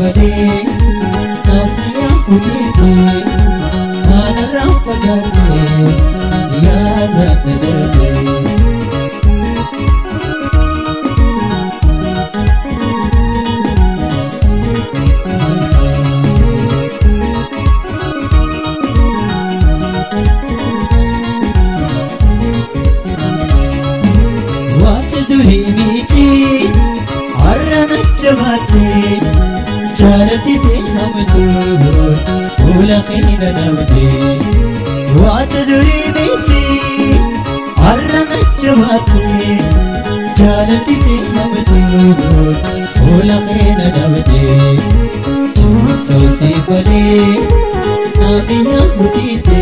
malee naafni yaahudite maanarraa fagaate yaada na darte. Durii har'a jabaate jaalatti hamtuun fuula keenya namte waanta durii miti har'a jabaate jaalatti hamtuun fuula keenya namte tuutosi malee namni yaahudite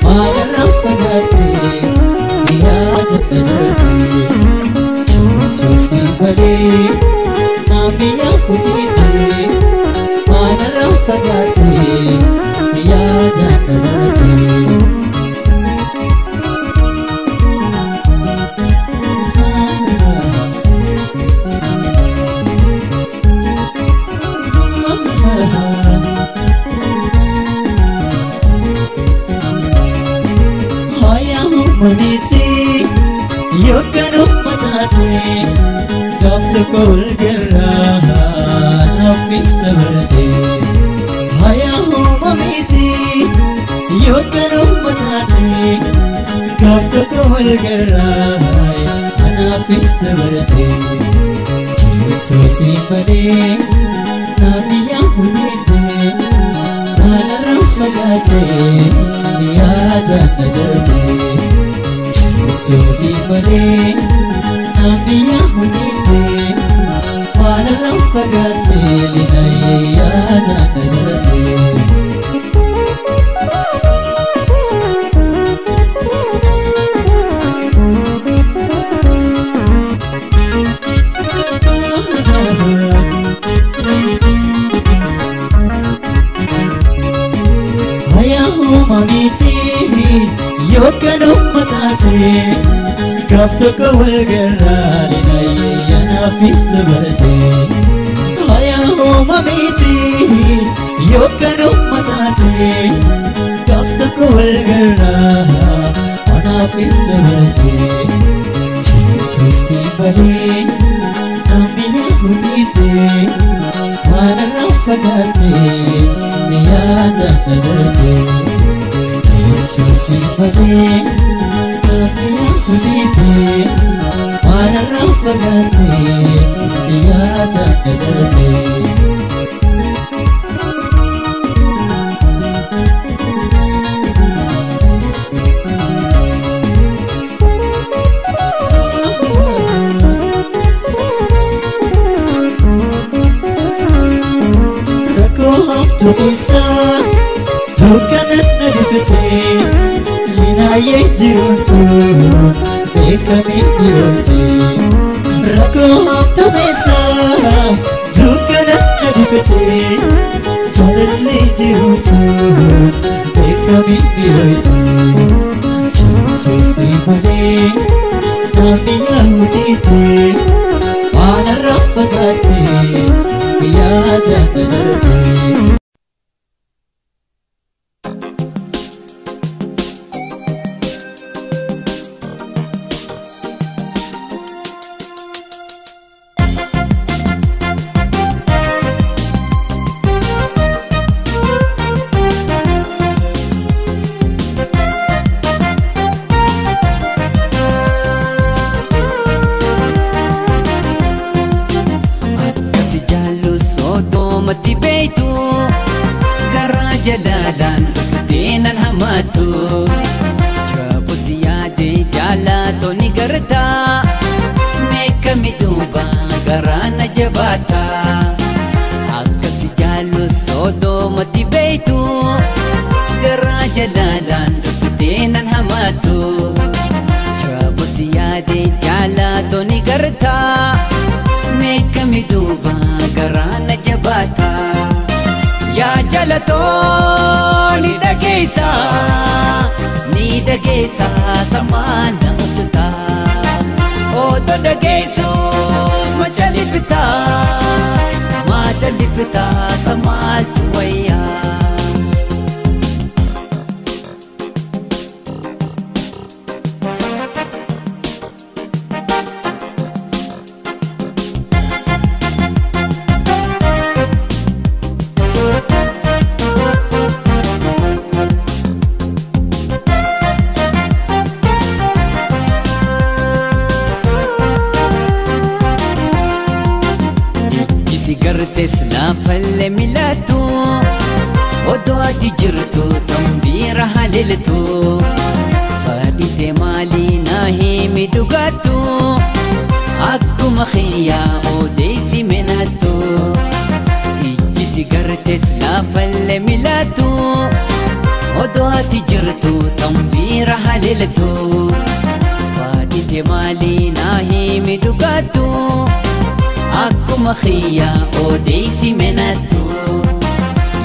maanarraa fagaate yaada na darte. Tuutosi malee namni yaahudite maanarraa fagaate yaada na darte. Mamiti yookaan ummataate gaaf tokko wal garraa naafis dabalate. Hayaa uumamiti yookaan ummataate gaaf tokko wal garraa naafis dabalate. Tuutosi malee namni yaahudite maanarraa fagaate yaada na darte. Tuutosi malee namni yaahudite maanarraa fagaate yaada na darte. Hayaa uumamiti yookaan ummataate gaaf tokko wal garraa naafis dabalate. Hayaa uumamiti yookaan ummataate gaaf tokko wal garraa naafis dabalate. Tuutosi malee namni yaahudite maanarraa fagaate yaada na darte. Tuutosi malee namni yaahudite maanarraa fagaate yaada na darte. Rakkoo hamtuu keessa dukkana na dhufte linaayee jiruutu beekamee biroote. Rakkoo hamtuu keessa dukkana na dhufte jaalallee jiruutu beekamee biroote. Tuutosi malee namni yaahudite maanarraa fagaate yaada na darte. Jalalaan dhufteenan hamatu Jabus yaade jaalatoo ni garta Meeqami duuba garaa na jabaata Akkasi jaallu sodoomatti beeytu Garaa jalalaan dhufteenan hamatu Jabus yaade jaalatoo ni garta Meeqami duuba garaa na jabaata Yaa jalatoo ni dhageessa samaana usta Otoo dhageessus machalifta ati jirtu tambiira haliltu fadhite maalii naa himi dhugattu akkuma xiyyaa odeessi menattu ijji si gartes laafalle milattu odoo ati jirtu tambiira haliltu fadhite maalii naa himi dhugattu akkuma xiyyaa odeessi menattu.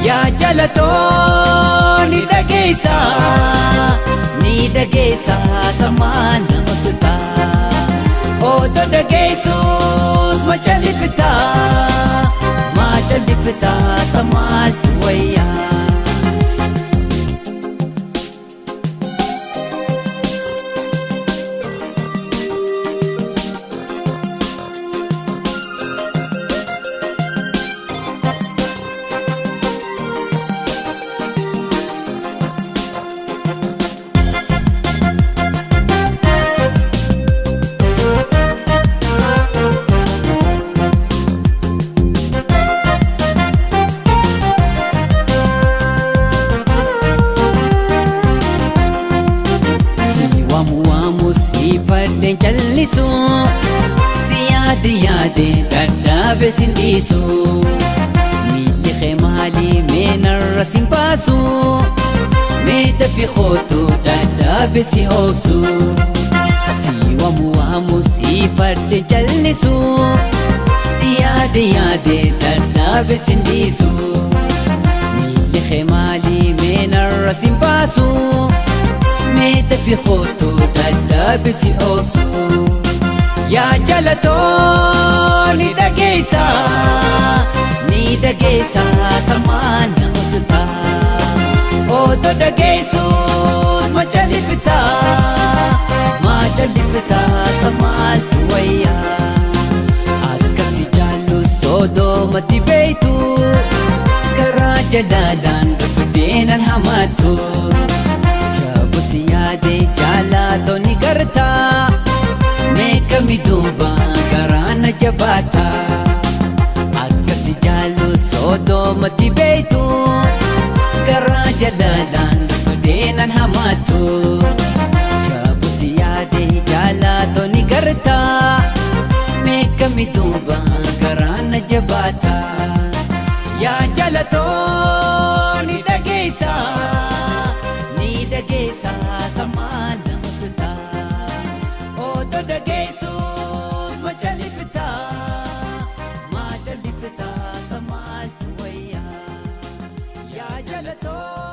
Yaa jalatoo ni dhageessa samaan nama sutaa odoo dhageessus macallifitaa samaaltu wayyaa. Jallisu si yaade yaade dadhaabe sin dhiisu miilli kee maalii meenarra sin baasu mee dafi kootu dadhaabe si obsu si waamu waamu si fadhe jallisu si yaade yaade dadhaabe sin dhiisu miilli kee maalii meenarra sin baasu. Mee dafi kootu dadhaabe si obsu. Yaa jalatoo ni dhageessa samaan nama sutaa odoo dhageessus macallifitaa samaaltu wayyaa akkasi jaallus odoo mati beeytu karaa jalaalaan dhuftee nan hamattu. Yaade jaalatoo ni gartaa meeqami duuba garaana jabaata akkasi jaallu soodoo mati beeytu karaa jalaalaan dhuftee nan hamattu jaabusi yaade jaalatoo ni gartaa meeqami duuba garaana jabaata yaa jalatoo ni dhageessa. Dhageessa samaan nama sutaa odoo dhageessus macallifitaa samaaltu wayyaa yaa jalatoo.